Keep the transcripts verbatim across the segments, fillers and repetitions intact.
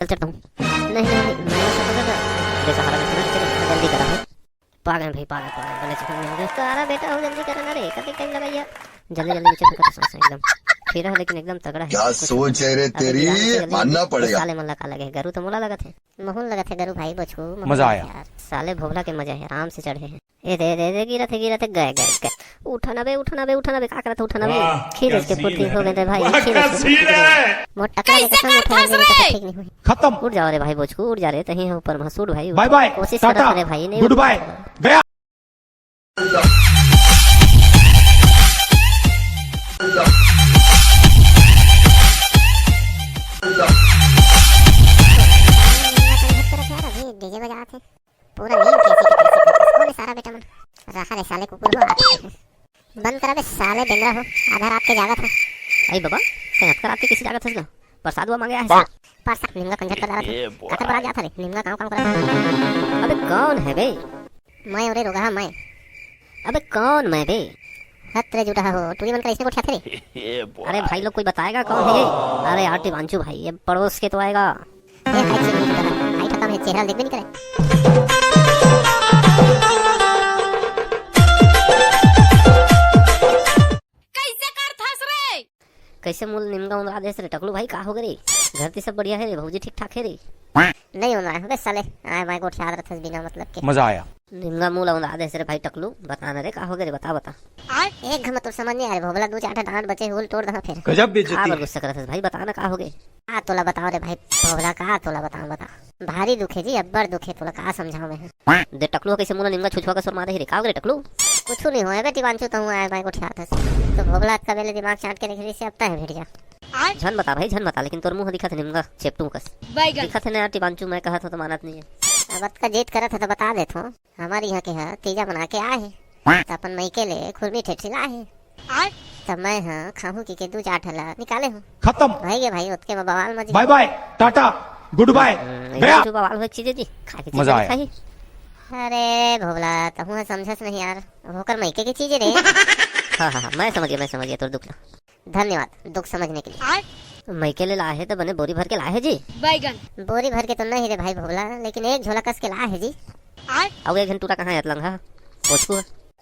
चल चढ़ता हूँ। नहीं, नहीं, नहीं, मैं ऐसा पकड़ कर बेसहारा में खड़ा, चलो, जल्दी करा भाई। पागल भाई, पागल, पागल, बने चिकन में हो गए। सारा बेटा हो, जल्दी करा ना रे, कते टाइम लगाइया। जल्दी, जल्दी नीचे फेंको तो सांस एकदम। फिर है, लेकिन एकदम तगड़ा है। क्या कुछ सोच है रे अबे तेरी? गिरा के जल्दी मानना जल्दी। पड़ेगा। साले मन ला का लगे, गरु तो मोला लगत है। महूल लगत है गरु भाई, बोचकू, महूल मजा लगत आया। है यार। साले भोभला के मजा है, आराम से चढ़े हैं। ए दे, दे, दे, गिरत है, गिरत है, गए, गए, गए। उठा ना बे, उठा ना बे, उठा ना बे, का करत है, उठा ना बे। वाह, खीर क्या इसके सीन पुर्ती है। हो गए थे भाई, वाह, खीर क्या इसके सीन पुर्ती हो गए। है। मोट टकला कैसे लेके संग उठा ना बे, नहीं तो सीन है? ठीक नहीं हुई। खत्म। उठ जाओ रे भाई बोचकू, उठ जा रे, तहीं है ऊपर में, उठ भाई, उठ। बाय बाय, कोशिश टाटा, करत रे भाई, नहीं गुड उठ बाय, सकता। गया। डीजे बजा थे। पूरा नींद कैसी की तैसी करत हस। कौन है सारा बेटा मन? रहा रे साले कुकुर हो, आते हैं। बंद करा बे साले बेंदरा हो, आधा रात के जागत है। अई बाबा, कहीं अतका रात के किसी जागत हस गा? प्रसाद हुआ मांगे आहे। प्रसाद निमगा कंझट कर रहा था। काकर बरात जात रे, निमगा कांव कांव करत है। अबे कौन है बे? मैं ओरे रोगहा मैं। अबे कौन मैं बे? हत रे जुटा हो, टूरी मन का इसने गोठियाथे रे। अरे भाई लोग, कोई बताएगा कौन है ये? अरे यार टिवांचू भाई, ये पड़ोस के तो आएगा। ए, हाय, चेहरा नहीं दिखता। हाय, ठका में चेहरा देख भी नहीं करे। कैसे कर थस रे? कैसे मूल निमगा उंदरा देस रे टकलू भाई, का हो गे रे? घर ती सब बढ़िया है रे, भौजी ठीक ठाक है रे? नहीं उंदरा है बे साले, आए बाय गोठियात रथस बिना मतलब के। मजा आया। निमगा मूल उंदरा देस रे भाई टकलू, बता ना रे, का हो गे रे, बता, बता। एक घमा तोर समझ नहीं आ रे भोभला, दू चार ठा डांट बचे, हुल तोड़ दहा फिर। गजब बेइज्जती का बर है। गुस्सा करत हस भाई, बता ना का हो गे। का तोला बताओ रे भाई भोभला, का तोला बताओ, बता। भारी दुख है जी, अब्बड़ दुख है, तोला का समझाओ मैं। दे टकलू, कैसे मोला निमगा छुछुआ के सुरमा दे रे, का हो गे रे टकलू? कुछ नहीं होए बे टिवांचू, तहूँ आए बाय गोठियात हस। तो भोभला अतका बेले दिमाग चाट के रख रही से, अब तह भेड़ जा। झन बता भाई, झन बता, लेकिन तोर मुंह दिखत है निमगा चेपटू कस। बैगन। दिखत है ना यार टिवांचू, मैं कहत हूँ तो मानत नहीं है। अब अतका जिद करत है तो बता देत हूँ। हमर इहाँ के ह तीजा मना के आए हे, त अपन मइके ले खुरमी ठेठी लाए हे। आय? त मैं ह खाहूं कहिके दू चार ठन ला निकाले हूं। खत्म। भई गे भाई, ओतके म बवाल मच गे। बाय बाय, टाटा, गुड बाय, हम्म, गया। ये तो बवाल होए के चीज हे जी, खाए के चीज मजा आया। खाही। अरे भोभला, तहूं ह समझस नहीं यार, ओकर मइके के चीज हे रे। हाँ, हाँ, हाँ, मैं समझ गया, मैं समझ गया तोर दुख ला। धन्यवाद दुख समझने के लिए। आय? मइके ले लाए हे त बने बोरी भर के लाए हे जी। बैगन। बोरी भर के तो नहीं रे भाई भोभला, लेकिन एक झोला कस के लाए हे जी। आय? अउ एक झन टूरा कहाँ हे अतलंग हा? बोचकू।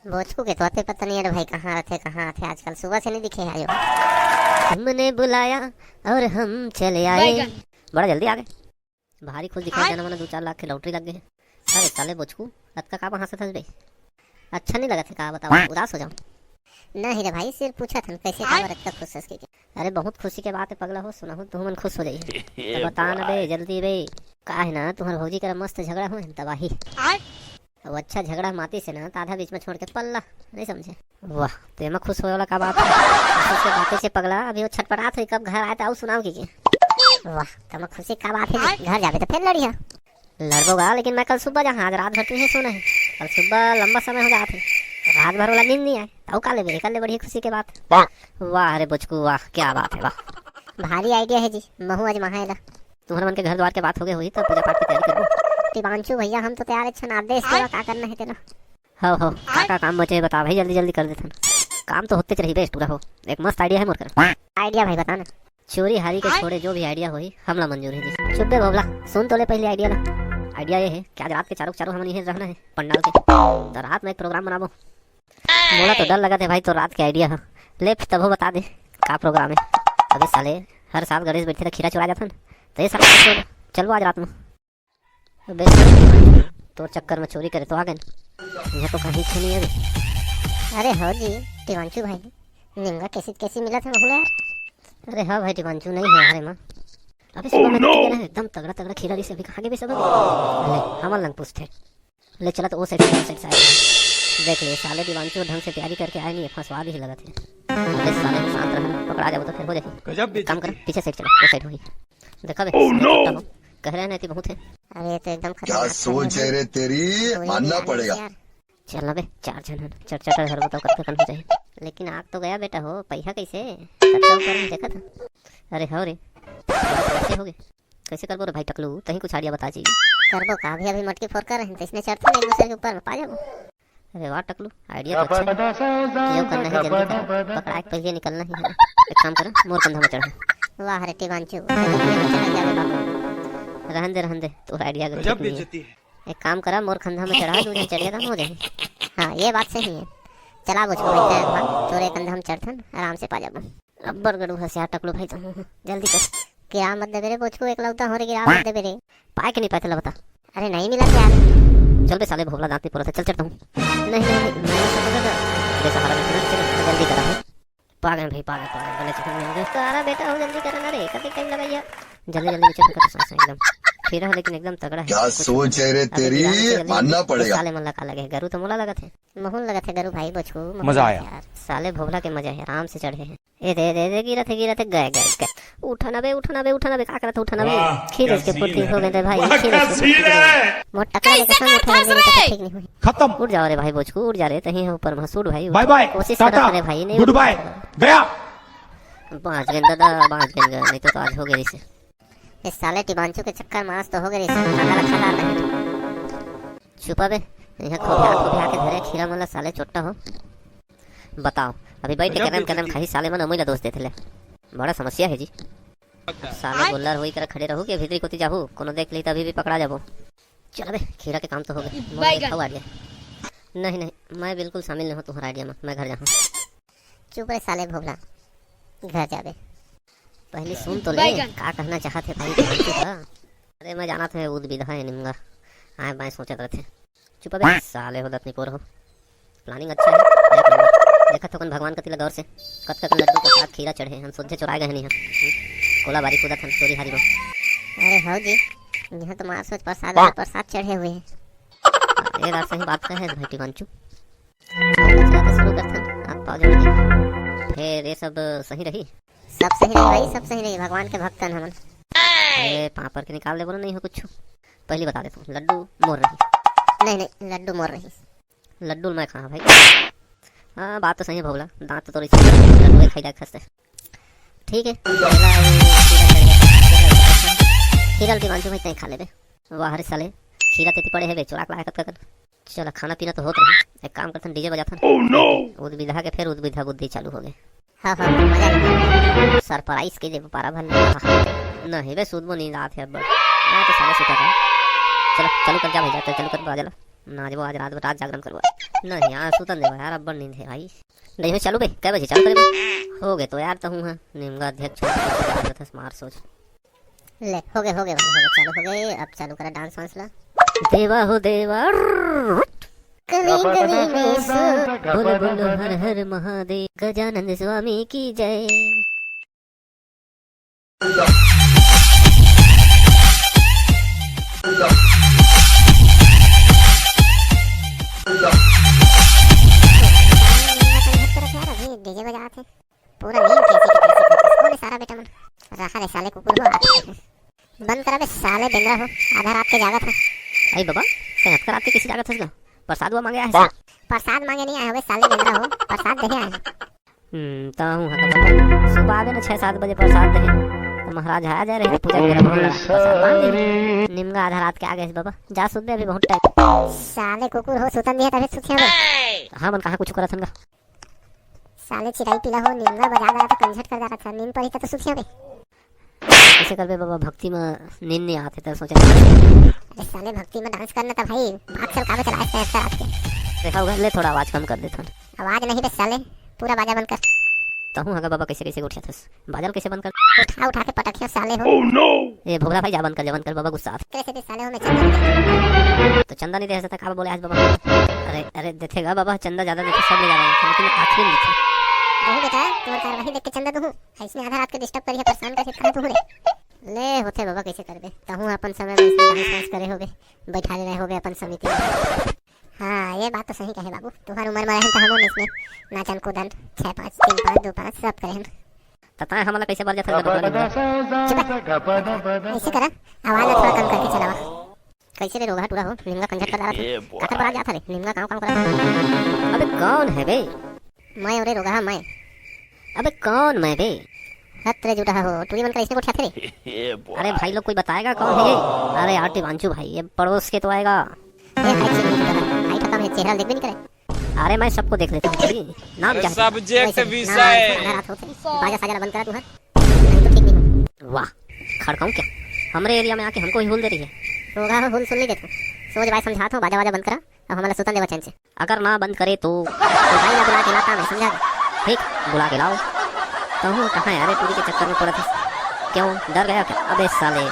बोचकू के तो आते पता नहीं हे रे भाई, कहाँ रथे, कहाँ आथे, आजकल सुबह से नहीं दिखे हे आयो। तुमने बुलाया और हम चले आए। बैगन। बड़ा जल्दी आ गए। भारी खुश दिखाई आय? देना, मने दू चार लाख के लॉटरी लग गए हे। अरे साले बोचकू, अतका का हंसत हस बे? अच्छा नहीं लगत हे का, बताओ, आय? उदास हो जाओ। नहीं रे भाई, सिर्फ पूछत हन, कैसे आय? काबर अतका खुश हस के? अरे बहुत खुशी के बात हे पगला हो, सुनहू तुहू मन खुश हो जाइए। ये तो बता ना बे, बाय। जल्दी बे। का हे ना, तुम्हार भौजी करा मस्त झगड़ा होए हे, तबाही। आय? अब अच्छा झगड़ा माती से ना, त आधा बीच में छोड़ के पल्ला, नहीं समझे? वाह, तो एमा खुश होए वाला का बात हे? खुशी के बात हे पगला, अभी वो छटपटात होई, कब घर आए त अउ सुनाओ कहिके। वाह, त एमा खुशी का बात हे? घर जाबे त फिर लड़िया। लड़बो गा, लेकिन मैं कल सुबह जाहाँ, आज रात भर तुहे सोना हे। कल सुबह लंबा समय हो जात हे, रात भर वाला नींद नहीं आए, त अउ का लेबे, एकर ले बढ़िया खुशी के बात। वाह रे बोचकू, वाह, क्या बात हे, वाह। भारी idea हे जी, महू आजमाहा एला। तुम्हर मन के घर द्वार के बात हो गए होही, त पूजा पाठ के तैयारी करबो। टिवांचू भैया, हम तो तैयार हे, छन आदेश देवा, का करना हे तेला। हव, हव, का, का काम बचे हे बता भाई, जल्दी, जल्दी कर देथन। काम तो होते रही बे, पूरा हो। एक मस्त idea हे मोर कर। Idea भाई बता ना। चोरी हारी के छोड़े जो भी idea होही, हमला मंजूर हे जी। चुप बे भोभला, सुन तो ले पहले idea ला। Idea ये हे कि आज रात के चारों के चारों हमन इहें रहना हे पंडाल के। त रात में एक program बनाबो। मोला तो डर लगत हे भाई, तोर रात के idea ह। ले तभो बता दे, का program हे? अबे साले, हर साल गणेश बइठथे त खीरा चुरा जाथन, त ये साल चलबो आज रात में। अबे, तोर चक्कर में चोरी करे तो आ गए। यहाँ तो कहीं छे नहीं अभी। अरे हो जी, टिवांचू भाई, निमगा कैसी कैसी मिलत हे, बोले यार। अरे हाँ भाई, टिवांचू नहीं हे हमारे माँ। अबे सुबह में देखे ना, एकदम तगड़ा तगड़ा खीरा रिहिसे, अभी कहाँ गे बे सब? ले, हमन लंग पूछथे। ले चला तो ओ side से, ओ side से आए। देख ले, साले टिवांचू ढंग से तैयारी करके आए नहीं हे, फंसवा दिही लगत हे। अबे साले, शांत रह, पकड़ा जाबो तो फिर हो जाही। गजब एक काम कर, बेइज्जती। पीछे side चला, ओ side होही। देखा बे, Oh, no! कह रहे हैं ना, इतनी बहुत है। अरे, ये तो एकदम क्या खतरनाक सोच है रे तेरी, मानना पड़ेगा। चल ना बे, चार झन हन, चट चट घर बताओ, कब खत्म हो जाए। लेकिन आग तो गया बेटा हो, पहिया कैसे? कत्ता ऊपर में देखा था। अरे हो रे, कैसे हो गए? कैसे करबो रे भाई टकलू, तहीं कुछ idea बता जी। करबो का, अभी अभी मटकी फोर कर रहे हैं, तो इसने चढ़ते नहीं दूसरे के ऊपर में पा जाबो। अरे वाह टकलू, idea तो अच्छा है। केव करना है जल्दी कर, पकड़ा के पहले निकलना ही है। एक काम कर, मोर कंधा में चढ़। वाह रे टिवांचू, चढ़ जा रे बाबू। रहन दे, रहन दे, तोर idea गजब बेइज्जती है। एक काम करा, मोर खंधा में चढ़ा, दू झन चढ़िया दाम हो जाही। हाँ, ये बात सही है। चला बोचकू भाई, तैं भाग, तोरे कंधा में चढ़थन, आराम से पा जाबो। अब्बड़ गड़ू हस यार टकलू भाई, तहूँ जल्दी कर। गिरा मत देबे रे बोचकू, एकलौता हो रे, गिरा मत देबे रे। पाए के नहीं पाए तेला बता। अरे नहीं मिलत यार। चल बे साले भोभला, दांत नहीं पोरत हे, चल चढ़ता हूँ। नहीं, नहीं, नहीं, मैं नहीं सकता था। बेसहारा बैठा ना, चल, जल्दी करा भाई। पा गए भाई, पा गए, पा गए, बने चढ़ में आ गए। तो अरे बेटा हो, जल्दी करा ना रे, कते टाइम लगाइया। जल्दी, जल्दी नीचे फेंका तो सांस एकदम। फिर है, लेकिन एकदम तगड़ा है। क्या कुछ सोच है रे अबे तेरी? गिरा नीचे जल्दी। मानना पड़ेगा। साले मन ला का लगे हे? गरु तो मोला लगत हे। महूँ ल लगत हे गरु भाई बोचकू, महूँ मजा लगत आया। हे यार। साले भोभला के मजा हे, आराम से चढ़े हे। ए दे, दे, दे, गिरत हे, गिरत हे, गए, गए, गए। उठा ना बे, उठा ना बे, उठा ना बे, का करत हे, उठा ना बे। वाह, खीर क्या इसके scene फुर्ती है। हो गए थे भाई, वाह, खीर क्या इसके फुर्ती scene हो गए। है। मोट टकला कैसे लेके सब उठा खास ले, रे? ठीक नहीं हुई। खत्म। उड़ जाओ रे भाई बोचकू, उड़ जा रे, तहीं हे ऊपर में, सूट भाई, उठ। बाय बाय, कोशिश टाटा, करत हे रे भाई, नहीं गुड उठ बाय, सकता। गया। बाँच गेन दादा, बाँच गेन गा, नहीं तो, तो आज हो गया इसे। इस साले टिबांचू के चक्कर में आज तो हो गया इसे, खाना रखा ला नहीं। छुपा बे, यहाँ खोबिया, खोबिया के धरे खीरा मन ला साले चोट्टा हो। बताओ, अभी बैठ के गजब कदम, बेइज्जती। कदम खाही साले मन, अमुई ला दोष देथे ले। बड़ा समस्या है जी। साले आय। गोल्लर होई कर खड़े रहू के भीतरी कोती जाहू, कोनो देख ली तभी भी पकड़ा जाबो। चल बे, खीरा के काम तो हो गए। मोर बैगन। देखा हुआ आइडिया। नहीं, नहीं, मैं बिल्कुल शामिल नहीं हूँ तुम्हारा आइडिया में, मैं घर जाहूँ। चुप रे साले भोभला, घर जाबे। पहली सुन तो ले, बैगन। का कहना चाहत हे भाई, जानती का? अरे मैं जानत हे, उद बिधा हे निमगा, आए बाएं सोचत रहथे। चुप बे, साले हो दतनी पोर हो। Planning अच्छा है, नया plan। देखत हो कन भगवान कति ला गौर से, कतका कन लड्डू प्रसाद खीरा चढ़े, हम सोझे चोराए गए हन इहाँ। हम्म? कोला बारी कूदत हन चोरी हारी में। अरे हो जी, यहाँ तो मार सोच प्रसाद, प्रसाद चढ़े हुए हैं। ये बात सही बात कहे भाई टिबांचू। चलो, चलो, तो शुरू करथन। आप पाँव जोड़ के। फिर ये सब सही रही? सब सही रही भाई, सब सही रही। भगवान के भक्त हन हमन। अरे, पाँव पर के निकाल दे, बोलो, नहीं हो कुछ। पहली बता देता हूँ, लड्डू मोर रही। नहीं, नहीं, लड्डू मोर रही। लड्डू मैं खाहा भाई। हाँ, बात तो सही है भोभला, दांत तो तोर इसे लड्डू खाई जाए खस्ते। ठीक है, पहला वो खीरा चढ़ गया। खीरा ला टिबांचू भाई तैं खा लेबे। वाह रे साले, खीरा तेती पड़े हे बे, चोरा के लाया कतका कन। चला, खाना पीना तो होत रही, एक काम करथन, DJ बजाथन। Oh no! उद बिधा के फेर उद बिधा बुद्धि चालू हो गए। हाँ, हाँ, मजा आ गया। Surprise के देबो पारा भर ले। नहीं बे, सुतबो नींद आत हे अब्बड़। मैं तो साले सुता था। चलो, चालू कर जा भैया, चल, चालू कर बाजा ला। नाचबो आज रात भर, रात जागरण करबो। नहीं यार, सुतन देबो यार, अब्बड़ नींद हे भाई। नहीं हो, चालू बे, कै बजे चालू करे बे? हो गए तो यार, तहूँ है निमगा अध्यक्ष, मार सोच। ले, हो गए, हो गए भाई, हो गए, चालू हो गए। अब चालू करा dance वांस ला। देवा हो देवा, गली गली में सो, बोलो बोलो हर हर महादेव, गजानंद स्वामी की जय। DJ बजात हे। पूरा नींद कैसे के तैसे करत हे। कौन है सारा बेटा मन? रहा रे साले कुकुर हो, आत हे। बंद करा बे साले बेंदरा हो, आधा रात के जागत हे। अई बाबा, तैं अतका रात के किसे जागत हस गा? प्रसाद हुआ मांगे आए हस? प्रसाद मांगे नहीं आए हवे साले बेंदरा हो, प्रसाद देहे आए हन। हम्म, तहूँ हा का बाबा। सुबह आवे ना छह सात बजे प्रसाद देहे। तो महाराज आ जाए रहे पूजा के, प्रसाद मांग ले। निमगा आधा रात के आ गए बाबा। जा सुत बे, अभी बहुत time। साले कुकुर हो, सुतन दिया तबे सुतिया बे। हाँ, मन कहाँ कुछ करत हन गा? साले चिरई पिला हो, निमगा बजा डारत हे, कंझट कर डारत हे, नींद पड़ही त तो सुतिया बे। कइसे करबे बाबा, भक्ति में नींद नहीं आत हे, तब सोचा। अरे साले, भक्ति में dance करना था भाई, बात चल काबे चलाए थे ऐसा रात के। देखा होगा, ले थोड़ा आवाज कम कर देथन। आवाज नहीं बे साले, पूरा बाजा बंद कर। तहूँ हा का बाबा, कइसे कइसे उठिया थस, बाजा ल कइसे बंद कर? उठा उठा के पटकिया साले हो। Oh no! ए भोभला भाई, जा बंद कर, जा बंद कर, बाबा गुस्सा आथे। कैसे बे साले हो, मैं चंदा नहीं दे। तो चंदा नहीं दे सकता, का बोले आज बाबा? अरे, अरे, देथे गा बाबा, चंदा ज्यादा देथे, सब ले जावा, लेकिन आखिरी में देथे। बहू बेटा, तुम्हार कार्यवाही देख के चंदा दूँ। अइसने आधा रात के disturb करिया, परेशान करिया, कहाँ दूँ रे? ले होथे बाबा, कइसे करबे? तहूँ अपन समय में अइसने dance वांस करे होबे, बैठा ले रहे होबे अपन समिति में। हाँ, ये बात तो सही कहे बाबू, तुम्हार उम्र में रहन तो हमन इसमें नाचन कूदन, छः पाँच, तीन पाँच, दो पाँच, सब करेन। त ताय हमन ला कइसे बर जाथस गा डोकरा निमगा? चुप। ऐसे करा, आवाज ला थोड़ा कम करके चलावा। कइसे रे रोगहा टूरा हो, निमगा कंझट कर डारत हे। काकर बर जात हरे, निमगा काँव काँव करत हे। अबे कौन है बे? मैं, अरे रोगहा, मैं। अबे कौन मैं बे? हत रे जुटहा हो, टूरी मन कर इसने गोठियाथे रे। अरे भाई लोग, कोई बताएगा कौन है ये? अरे यार टिबांचू भाई, ये पड़ोस के तो आएगा। ए भाई, चीज नहीं पता। भाई तो कम है, चेहरा देखबे नहीं करे। अरे मैं सबको देख लेता हूँ भाई। नाम क्या है? Subject वैसे भी विषय। नाम आधा रात होते। बाजा साजा ला बंद करा तू, हाँ? नहीं तो ठीक नहीं हो। वाह, खड़काऊँ क्या? हमरे एरिया में आके हमको ही हुल दे रही है। रोगहा हो, हुल सुल नहीं देथों। सोझ बाय समझात हों, बाजा वाजा बंद करा, अब हमला सुतन देवा चैन से। अगर ना बंद करे तो? तो भाई ला बुला के लाता मैं, समझा? ठीक, बुला के लाओ। तहूँ कहाँ यार, ये टूरी के चक्कर में पड़त हस। क्यों, डर गया क्या? अबे साले,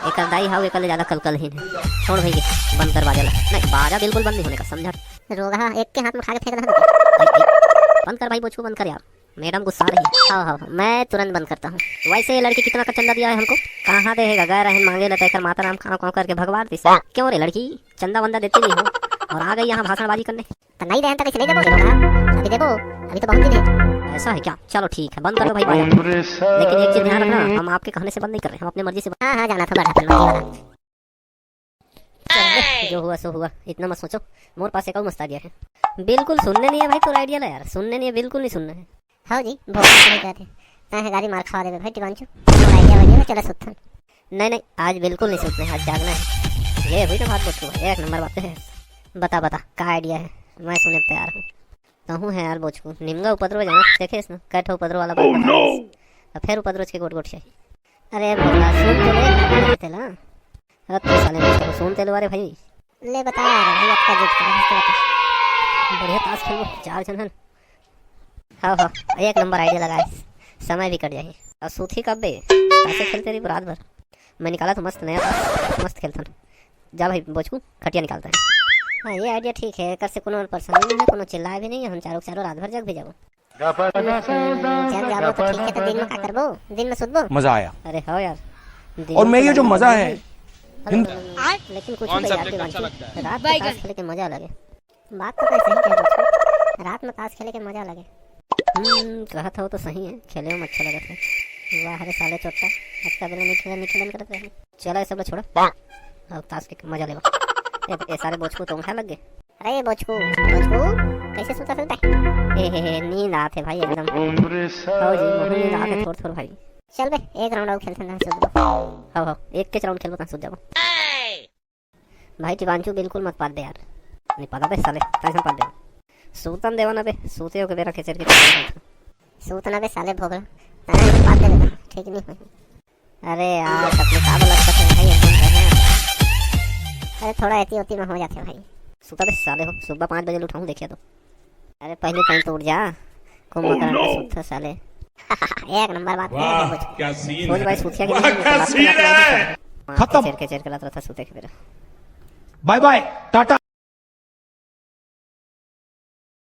एकर दाई हाउ, एकर ले ज्यादा कलकलहीन है। छोड़ भाई, बंद कर बाजा ला। नहीं, बाजा बिल्कुल बंद नहीं होने का, समझा? रोगहा, एक के हाथ में उठा के फेंक देना। भाई, भाई, बंद कर भाई, बोचकू, बंद कर यार। मैडम गुस्सा रही है। हाँ, हाँ, हाँ, मैं तुरंत बंद करता हूँ। वैसे ये लड़की कितना का चंदा दिया है हमको? कहाँ देहेगा? गए रहन मांगे ला, तेकर माता राम काँव काँव करके भगवा दिस। क्यों रे लड़की, चंदा वंदा देती नहीं हो और आ गई यहाँ भाषणबाजी करने। तो नहीं देहन तो कैसे नहीं देबो? देबो ना, अभी देबो, अभी तो बहुत दिन है। ऐसा है क्या? चलो ठीक है, बंद कर दो भाई बाजा। लेकिन एक चीज ध्यान रखना, हम आपके कहने से बंद नहीं कर रहे, हम अपने मर्जी से बंद। हाँ, हाँ, जाना था बड़ा अपन मर्जी वाला। चल बे, जो हुआ सो हुआ, इतना मत सोचो। मोर पास एक और मस्त आइडिया है। बिल्कुल सुनने नहीं है भाई, तोर आइडिया ला यार, सुनने नहीं है, बिल्कुल नहीं सुनना है। हाँ जी, बहुत सही कहते हैं। हाँ, गाड़ी मार खवा देबे भाई टिवांचू। और आइडिया बढ़िया बा, चला सुत्थन। नहीं, नहीं, आज बिल्कुल नहीं सुतने, आज जागना है। ये हुई ना बात, बोचकू भाई, एक नंबर बात है। बता, बता, का आइडिया है? मैं सुने तैयार हूँ। तहूँ है यार बोचकू, निमगा उपद्रव जाना देखेस ना, कै ठो उपद्रव वाला बात बता देस। अब फिर उपद्रव के गोट गोट चाहिए। अरे भोला, सुन तो ले, तेला। अब तो साले बोचकू, सुन तेल वाले भाई। ले बता यार, भाई आपका जीत का, बता। बढ़िया ताश खेलबो, चार झन हन। हाँ, हाँ, एक नंबर आइडिया लगाए। समय भी कट जाही। और सूती कब बे? ताश खेलते रही रात भर। मैं निकाला तो मस्त नया ताश, मस्त खेलथन। जा भाई बोचकू, खटिया निकालता है। हाँ, ये आइडिया ठीक है, एकर से कोनो परेशानी नहीं है, कोनो चिल्लाए भी नहीं है, हम चारों के चारों रात भर जग भी जाबो। जग जाबो तो ठीक है, तो दिन में का करबो? दिन में सुतबो? मजा आया। अरे हाँ यार, दिन और में मैं तो ये जो जाबो मजा नहीं। है, हिंद- लेकिन कुछ कौन सा सब्जेक्ट अच्छा लगता है? रात में ताश खेले के मजा लगे। बात तो तैं सही कहे दोस्त, रात में ताश खेले के मजा लगे। हम्म, कहत हो तो सही है, खेले में अच्छा लगत है। वाह रे साले चोट्टा, अतका बेरा नहीं खेलन, नहीं खेलन करत रहे। चला, ये सब ला छोड़ा। अब ताश के मजा लेवा। ए, ए सारे बोचकू तो ऊँघाय लग गे। अरे बोचकू, बोचकू, कैसे सुता सुता? ए हे हे, नींद आत हे भाई एकदम। हो जी, मोहू नींद आत हे थोर थोर भाई। चल बे, एक राउंड अउ खेलथन, तहाँ सुत जाबो। हो हो, एक के राउंड खेलबो, तहाँ सुत जाबो। भाई टिवांचू, बिल्कुल मत पाद दे यार। नहीं पादा बे साले, कैसे पाद दे? सूतन देवा ना बे, सूते हो के बेरा खेचर के। सूत ना बे साले भोगला, तहाँ पाद दे, ठीक नहीं होही। अरे यार, तकलीफ का लगता है भाई, एकदम से है। अरे थोड़ा ऐसी होती में हो जाते भाई। सुता बे साले हो, सुबह पाँच बजे उठाऊँ देखिए तो। अरे पहले कहीं तो उठ जा, कुंभकर्ण के सुत्था साले। एक नंबर बात है, वाह, कुछ। क्या सीन सोच है। भाई, सुतिया के वाह, दिन में क्या तो सीन है। खत्म। चेर के चेर के लात रहता सुते के बेरा। बाय बाय, टाटा।